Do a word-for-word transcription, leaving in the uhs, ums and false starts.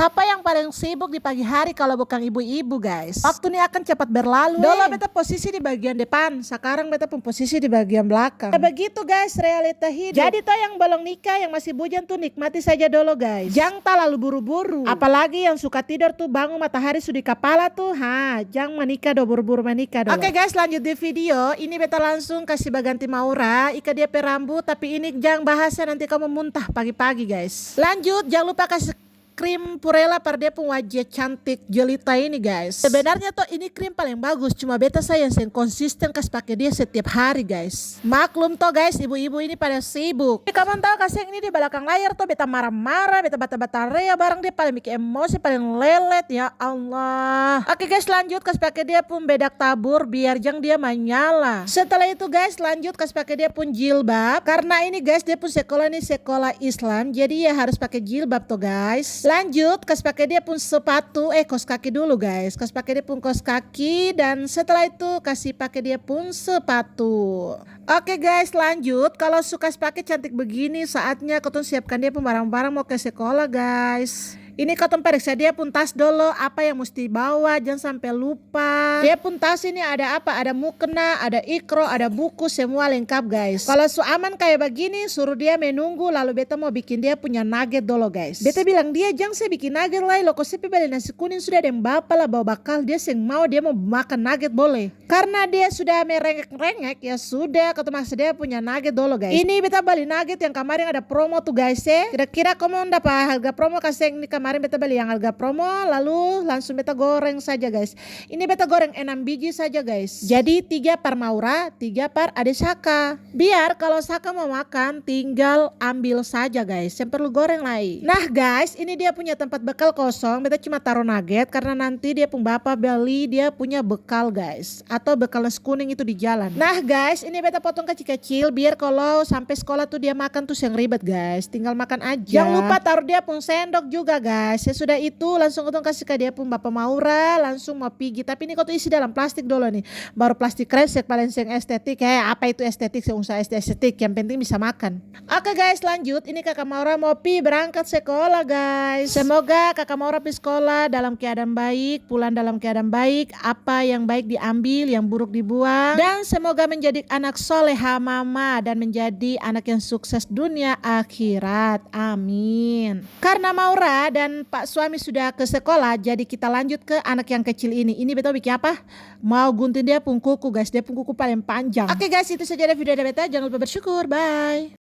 Sapa yang paling sibuk di pagi hari kalo bukang ibu-ibu, guys? Waktu ni akan cepat berlalu, eh. Dolo beta posisi di bagian depan, sakarang beta pung posisi di bagian blakang. Ya begitu, guys, realita hidup. Jadi to, yang balong nikah, yang masih bujang tu nikmati saja dolo, guys. Jang talalu buru-buru. Apalagi yang suka tidor tu, bangun matahari su di kapala tu, ha, jang manikah do, buru-buru manikah dolo. Oke, guys, lanjut di video. Ini beta langsung kasi baganti Maura, ika dia pe rambut, tapi ini jang bahas ya, nanti kamu muntah pagi-pagi, guys. Lanjut, jang lupa kasi krim Purella par dia pung wajah cantik jelita ini, guys. Sebenarnya to ini krim paling bagus, cuma beta sa yang seng konsisten kas pake dia setiap hari, guys. Maklum to, guys, ibu-ibu ini pada sibuk. Tapi kamong tau ka seng, ini di balakang layar to beta mara-mara, beta bata-batarea barang dia paling biking emosi, paling lelet, ya Allah. Oke, guys, lanjut kas pake dia pung bedak tabur biar jang dia manyala. Setelah itu, guys, lanjut kas pake dia pung jilbab. Karna ini, guys, dia pung sekolah ni sekolah Islam, jadi ya harus pake jilbab to, guys. Lanjut kas pake dia pung sepatu, eh, kos kaki dulu, guys. Kas pake dia pung kos kaki, dan setelah itu kasi pake dia pung sepatu. Oke, guys, lanjut. Kalo su kas pake cantik begini, saatnya katong siapkan dia pung barang-barang mo ke sekolah, guys. Ini katong pariksa dia pung tas dolo, apa yang musti bawa, jang sampe lupa. Dia pung tas ini ada apa? Ada mukena, ada ikro, ada buku, semua lengkap, guys. Kalo su aman kaya bagini, suruh dia menunggu, lalu beta mo biking dia punya nugget dolo, guys. Beta bilang dia, "Jang sa biking nugget lai, loko se pi bali nasi kuning sudah deng bapa la bawa bakal." Dia seng mau, dia mo makan nugget boleh. Karna dia sudah merengek-rengek, ya sudah, katong maksa dia punya nugget dolo, guys. Ini beta bali nugget yang kamarin ada promo tu, guys, e. Kira-kira komong dapa harga promo ka seng? Ini kamarin beta bali yang harga promo, lalu langsung beta goreng saja, guys. Ini beta goreng enam biji saja, guys. Jadi tiga par Maura, tiga par ade Saka. Biar kalo Saka mo makan, tinggal ambil saja, guys. Seng perlu goreng lai. Nah, guys, ini dia punya tempat bekal kosong. Beta cuma taro nugget karna nanti dia pung bapa bali dia punya bekal, guys. Atau bekal nasi kuning itu di jalan. Nah, guys, ini beta potong kacil-kacil biar kalo sampe skolah tu dia makan tu seng ribet, guys. Tinggal makan aja. Jang lupa taru dia pung sendok juga, guys. Sesudah itu langsung katong kasi ka dia pung bapa Maura, langsung mo pigi. Tapi ini katong isi dalam plastik dolo ni. Baru plastik kresek, paleng seng estetik. He, apa itu estetik? Seng usah estetik, yang penting bisa makan. Oke, guys, lanjut. Ini kaka Maura mo pi berangkat sekolah, guys. Semoga kaka Maura pi sekolah dalam keadaan baik, pulang dalam keadaan baik. Apa yang baik diambil, yang buruk dibuang. Dan semoga menjadi anak soleha mama dan menjadi anak yang sukses dunia akhirat. Amin. Karna Maura dan pak suami sudah ke sekolah, jadi kita lanjut ke anak yang kecil ini. Ini beta biking apa? Mau gunting dia pung kuku, guys. Dia pung kuku paleng panjang. Oke, guys, itu saja dari video dari beta. Jangan lupa bersyukur. Bye.